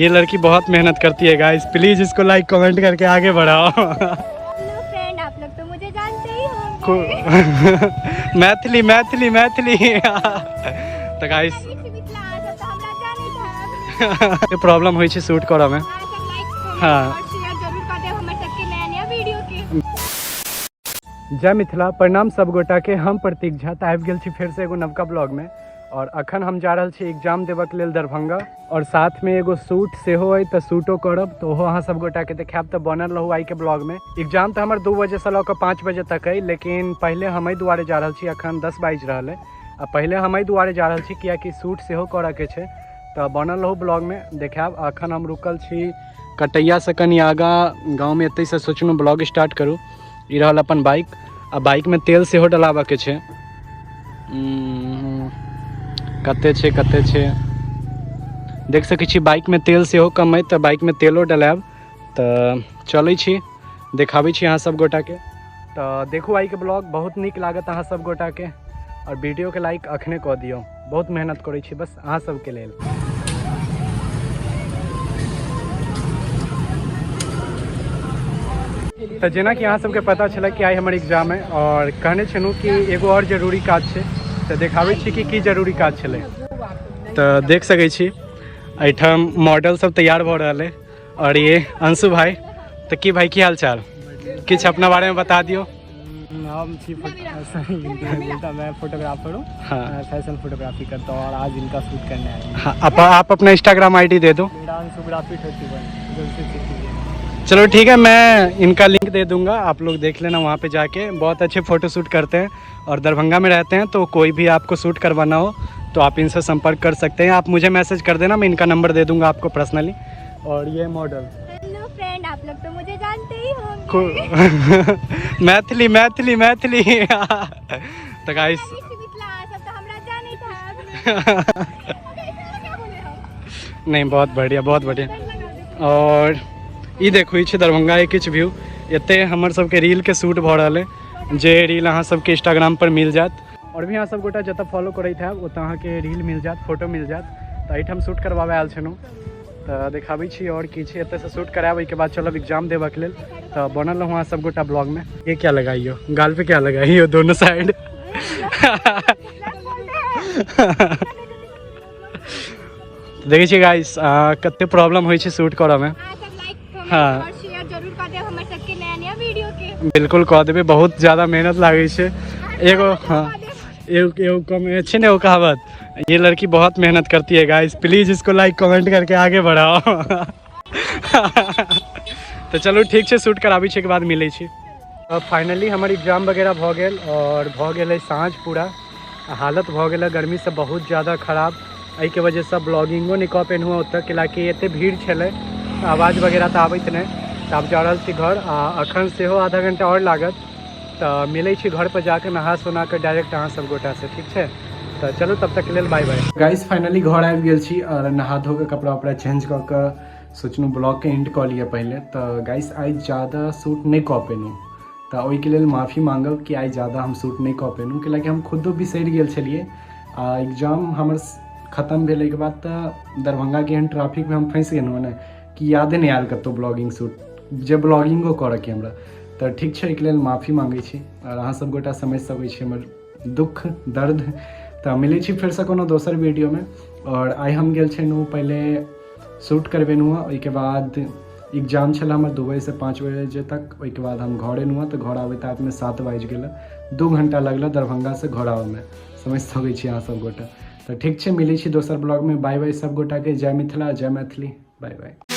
ये लड़की बहुत मेहनत करती है गाइस, प्लीज इसको लाइक कमेंट करके आगे बढ़ाओ। हेलो फ्रेंड, आप लोग तो मुझे जानते ही होंगे। मैथिली मैथिली मैथिली। तऽ गाइस मिथिला सब तऽ हमरा जानैत हैब। प्रॉब्लम होइ छै शूट करऽ में। अहाँ सब लाइक कमेंट हाँ। और शेयर जरूर कर देब हमर सबके नया नया वीडियो के। जय मिथिला, प्रणाम सब गोटा के। हम प्रतीक झा तऽ आबि गेल छी फेरसँ एगो नवका ब्लॉग में और अखन हम जा रहल छी एग्जाम देबऽ के लेल दरभंगा और साथ में एगो सूट सेहो अइ तऽ सूटो करब, तऽ ओहो अहाँ सब गोटा के देखायब। तऽ बनल रहू आइ के ब्लॉग में। एग्जाम तऽ हमर 2 बजे से लऽ कऽ 5 बजे तक अइ, लेकिन पहिले हम एहि दुआरे जा रहल छी, अखन 10 बाजि रहल अइ आ पहिले हम एहि दुआरे जा रहल छी कियाकि सूट सेहो करऽ के छै। तऽ बनल रहू ब्लॉग में, देखायब। अखन हम रुकल छी कटैया से कनि आगाँ गाँव में, एतै से सोचलहुँ ब्लॉग स्टार्ट करू। ई रहल अपन बाइक आ बाइक में तेल सेहो डलाबऽ के छै। कते छै कते छै देख सकै छी, बाइक में तेल सेहो कम अइ तऽ बाइक में तेलो डलायब। तऽ चलै छी, देखाबै छी अहाँ सब गोटा के। तऽ देखू आइ के ब्लॉग, बहुत नीक लागत अहाँ सब गोटा के। और वीडियो के लाइक अखने कऽ दियौ, बहुत मेहनत करै छी बस अहाँ सबके लेल। तऽ जेनाकि अहाँ सबके पता छलै कि आइ हमर एग्जाम है और कहने छलहुँ कि एगो और जरूरी काज छै, तऽ देखाबै छी कि की जरूरी काज छलै। तऽ देख सकै छी एहिठाम मॉडल सब तैयार भऽ रहल है और ये अंशु भाई। तऽ की भाई, की हाल चाल? किछु अपना बारे में बता दियौ। हम छी मैं फोटोग्राफर हूँ। हाँ। फैशन फोटोग्राफी करता हूँ और आज इनका शूट करने आए हैं। हाँ, आप अपना इंस्टाग्राम आईडी दे दो। मेरा अंशुग्राफी 31, जल्द से चेक कीजिए। चलो ठीक है, मैं इनका लिंक दे दूंगा, आप लोग देख लेना वहाँ पे जाके। बहुत अच्छे फ़ोटो शूट करते हैं और दरभंगा में रहते हैं, तो कोई भी आपको शूट करवाना हो तो आप इनसे संपर्क कर सकते हैं। आप मुझे मैसेज कर देना, मैं इनका नंबर दे दूंगा आपको पर्सनली। और ये मॉडल। हेलो फ्रेंड, आप लोग तो मुझे जानते ही होंगे। मैथिली मैथिली मैथिली। तऽ गाइस मिथिला सब तऽ हमरा जानैत हैब। नहीं, बहुत बढ़िया बहुत बढ़िया। और ई देखू, ई छै दरभंगा के किछु व्यू। एते हमर सबके रील के शूट भऽ रहल है, जे रील अहाँ सबके इंस्टाग्राम पर मिल जायत। और भी अहाँ सब गोटा जतऽ फॉलो करैत हैब ओतऽ अहाँके रील मिल जायत, फोटो मिल जायत। तऽ एहिठाम शूट करबाबै आयल छलहुँ, तऽ देखाबै छी और की छै। एतऽसँ शूट करायब, ओहिके बाद चलब एग्जाम देबऽके लेल। तऽ बनल रहू अहाँ सब गोटा ब्लॉग में। ये क्या लगाइयो गाल पे, क्या लगाइयो दोनों साइड? देखै छियै गाइस कते प्रॉब्लम होइ छै शूट करऽ में। अहाँ सब लाइक कमेंट हाँ। और शेयर जरूर कर देब हमर सबके नया नया वीडियो के। बिल्कुल कऽ देबै, बहुत ज्यादा मेहनत लागै छै। एगो हाँ एगो एगो कम छै ने, एगो कहावत, ये लड़की बहुत मेहनत करती है गाइस, प्लीज इसको लाइक कमेंट करके आगे बढ़ाओ। तऽ चलू ठीक छै, शूट कराबै छै के बाद मिलै छी। फाइनली हमर एग्जाम वगैरह भऽ गेल और भऽ गेलै साँझ पूरा। हालत भऽ गेलै गर्मीसँ बहुत ज्यादा खराब, एहिके वजहसँ ब्लॉगिंगो नहि कऽ पेलहुँ ओतऽ, कैलाकि एते भीड़ छलै, आवाज वगैरह तऽ आबैत नहि। तऽ आब जा रहल छी घर आ अखन सेहो आधा घंटा आओर लागत। तऽ मिलै छी घर पर जाकऽ नहा सोना कऽ डायरेक्ट अहाँ सब गोटासँ, ठीक छै? तऽ चलू तब तक के लेल बाय बाय। गाइस फाइनली घर आबि गेल छी और नहा धो कऽ कपड़ा उपड़ा चेंज कऽ कऽ सोचलहुँ ब्लॉगके एंड कऽ लिअ पहिले। तऽ गाइस आइ ज्यादा शूट नहि कऽ पेलहुँ, तऽ ओहिके लेल माफी मांगब कि आइ ज्यादा हम शूट नहि कऽ पेलहुँ, कैलाकि हम खुदो बिसरि गेल छलियै। आ एग्जाम हमर खतम भेल ओहिके बाद तऽ दरभंगाके एहन ट्रैफिकमे हम फँसि गेलहुँ ने कि यादे नहि आयल कतहु ब्लॉगिंग शूट जे ब्लॉगिंगो करऽके हमरा। तऽ ठीक छै, ओहिके लेल माफी मांगै छी आओर अहाँ सब गोटा समझि सकै छी हमर दुख दर्द। तऽ मिलै छी फेरसँ कोनो दोसर वीडियोमे। आओर आइ हम गेल छलहुँ पहिले शूट करबेलहुँ हँ, ओहिके बाद एग्जाम छल हमर 2 बजेसँ 5 बजे तक, ओहिके बाद हम घर एलहुँ हँ। तऽ घर आबैत आबैतमे 7 बाजि गेल, 2 घंटा लगल दरभंगासँ घर आबैमे, समझि सकै छी अहाँ सब गोटा। तऽ ठीक छै, मिलै छी दोसर ब्लॉगमे। बाय बाय सब गोटाके, जय मिथिला जय मैथिली, बाय बाय।